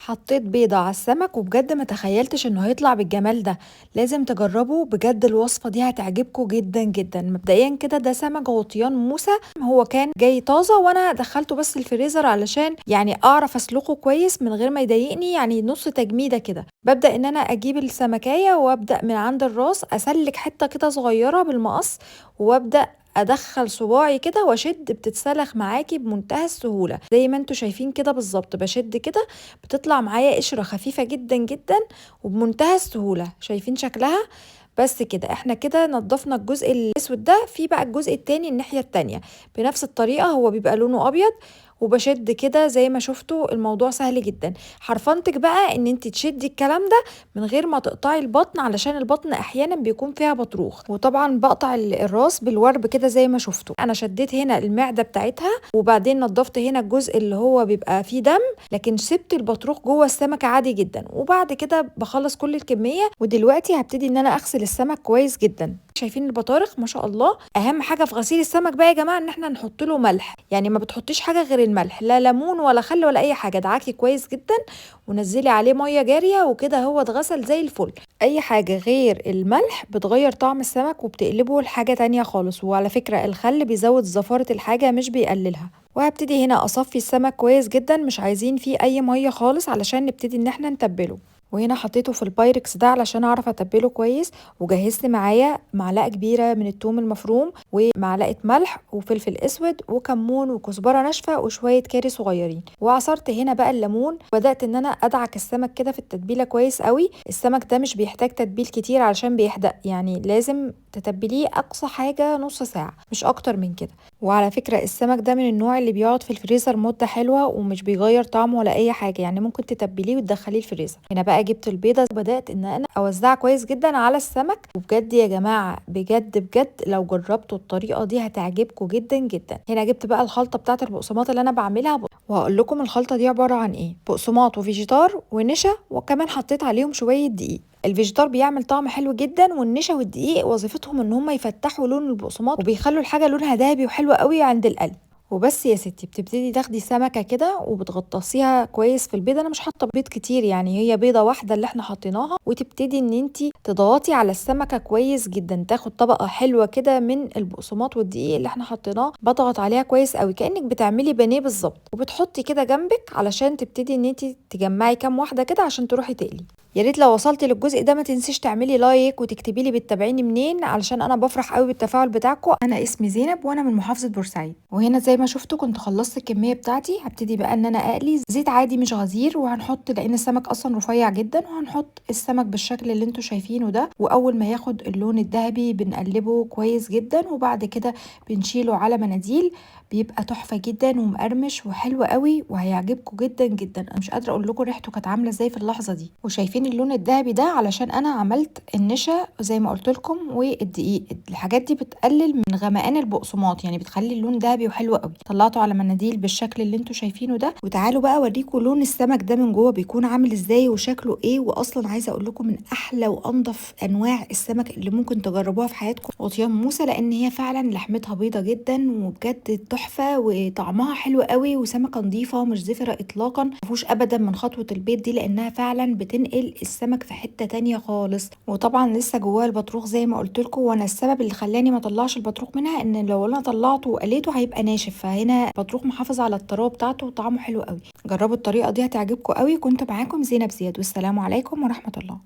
حطيت بيضة على السمك وبجد ما تخيلتش انه هيطلع بالجمال ده. لازم تجربوا بجد، الوصفة دي هتعجبكم جدا جدا. مبدئيا كده ده سمك غطيان موسى، هو كان جاي طازة وانا دخلته بس الفريزر علشان يعني اعرف اسلقه كويس من غير ما يضايقني، يعني نص تجميدة كده. ببدأ ان انا اجيب السمكية وابدأ من عند الراس اسلك حتة كده صغيرة بالمقص، وابدأ ادخل صباعي كده واشد، بتتسلخ معاكي بمنتهى السهولة زي ما انتوا شايفين كده بالظبط. بشد كده بتطلع معايا قشرة خفيفة جدا جدا وبمنتهى السهولة. شايفين شكلها؟ بس كده احنا كده نضفنا الجزء الاسود ده. في بقى الجزء التاني الناحية التانية بنفس الطريقة، هو بيبقى لونه ابيض وبشد كده زي ما شفتوا. الموضوع سهل جدا. حرفنتك بقى ان انت تشدي الكلام ده من غير ما تقطعي البطن، علشان البطن احيانا بيكون فيها بطروخ. وطبعا بقطع الراس بالورب كده زي ما شفتوا. انا شديت هنا المعدة بتاعتها وبعدين نضفت هنا الجزء اللي هو بيبقى فيه دم، لكن سبت البطروخ جوه السمكة عادي جدا. وبعد كده بخلص كل الكمية، ودلوقتي هبتدي ان انا اغسل السمك كويس جدا. شايفين البطارخ ما شاء الله. اهم حاجة في غسيل السمك بقى يا جماعة ان احنا نحط له ملح، يعني ما بتحطيش حاجة غير الملح، لا ليمون ولا خل ولا اي حاجة. دعاكي كويس جدا ونزلي عليه مية جارية وكده هو اتغسل زي الفل. اي حاجة غير الملح بتغير طعم السمك وبتقلبه لحاجة تانية خالص. وعلى فكرة الخل بيزود زفاره الحاجة مش بيقللها. وهبتدي هنا اصفي السمك كويس جدا، مش عايزين فيه اي مية خالص علشان نبتدي ان احنا نتبله. وهنا حطيته في البايركس ده علشان اعرف اتبله كويس. وجهزت معايا معلقه كبيرة من الثوم المفروم ومعلقة ملح وفلفل اسود وكمون وكزبره ناشفة وشوية كاري صغيرين. وعصرت هنا بقى الليمون، وبدات ان انا ادعك السمك كده في التتبيله كويس قوي. السمك ده مش بيحتاج تتبيل كتير علشان بيحدق، يعني لازم تتبليه اقصى حاجة نص ساعة مش اكتر من كده. وعلى فكرة السمك ده من النوع اللي بيقعد في الفريزر مده حلوة ومش بيغير طعمه ولا اي حاجة، يعني ممكن تتبليه وتدخليه الفريزر. هنا بقى جبت البيضة وبدات ان انا اوزعها كويس جدا على السمك. وبجد يا جماعة بجد بجد لو جربتوا الطريقة دي هتعجبكم جدا جدا. هنا جبت بقى الخلطة بتاعه البقسماط اللي انا بعملها، وهقول لكم الخلطة دي عبارة عن ايه. بقسماط وفيجيتار ونشا، وكمان حطيت عليهم شوية دقيق. الفيجيتار بيعمل طعم حلو جدا، والنشا والدقيق وظيفتهم ان هم يفتحوا لون البقسماط وبيخلوا الحاجة لونها ذهبي وحلو قوي عند القلي. وبس يا ستي بتبتدي تاخدي سمكة كده وبتغطسيها كويس في البيض. انا مش حاطه بيض كتير، يعني هي بيضة واحدة اللي احنا حطيناها. وتبتدي ان انتي تضغطي على السمكة كويس جدا، تاخد طبقه حلوة كده من البقسماط والدقيق اللي احنا حطيناه. بضغط عليها كويس قوي كانك بتعملي بانيه بالظبط، وبتحطي كده جنبك علشان تبتدي ان انتي تجمعي كام واحدة كده عشان تروحي تقلي. يا ريت لو وصلتي للجزء ده ما تنسيش تعملي like وتكتبي لي بتتابعيني منين، علشان انا بفرح قوي بالتفاعل بتاعكم. انا اسمي زينب وانا من محافظة بورسعيد. وهنا زي ما شفتوا كنت خلصت الكمية بتاعتي. هبتدي بقى ان انا اقلي زيت عادي مش غزير، وهنحط لان السمك اصلا رفيع جدا، وهنحط السمك بالشكل اللي انتوا شايفينه ده. واول ما ياخد اللون الذهبي بنقلبه كويس جدا، وبعد كده بنشيله على مناديل. بيبقى تحفة جدا ومقرمش وحلو قوي وهيعجبكم جدا جدا. انا مش قادرة اقول لكم ريحته كانت عامله ازاي في اللحظة دي. وشايفين اللون الذهبي ده علشان انا عملت النشا زي ما قلت لكم والدقيق. الحاجات دي بتقلل من غمقان البقسماط، يعني بتخلي اللون ذهبي وحلو قوي. طلعته على مناديل بالشكل اللي انتوا شايفينه ده. وتعالوا بقى اوريكم لون السمك ده من جوه بيكون عامل ازاي وشكله ايه. واصلا عايزه اقول لكم من احلى وانضف انواع السمك اللي ممكن تجربوها في حياتكم غطيان موسى، لان هي فعلا لحمتها بيضة جدا وبجد تحفة وطعمها حلو قوي، وسمكه نظيفة ومش زفره اطلاقا، مفيهوش ابدا من خطوة البيض دي، لانها فعلا بتنقل السمك في حتة تانية خالص. وطبعا لسه جواه البطروخ زي ما قلت لكم. وانا السبب اللي خلاني ما اطلعش البطروخ منها ان لو انا طلعته وقليته هيبقى ناشف، فهنا البطروخ محافظ على الطراوه بتاعته وطعمه حلو قوي. جربوا الطريقة دي هتعجبكم قوي. كنت معاكم زينب زياد، والسلام عليكم ورحمة الله.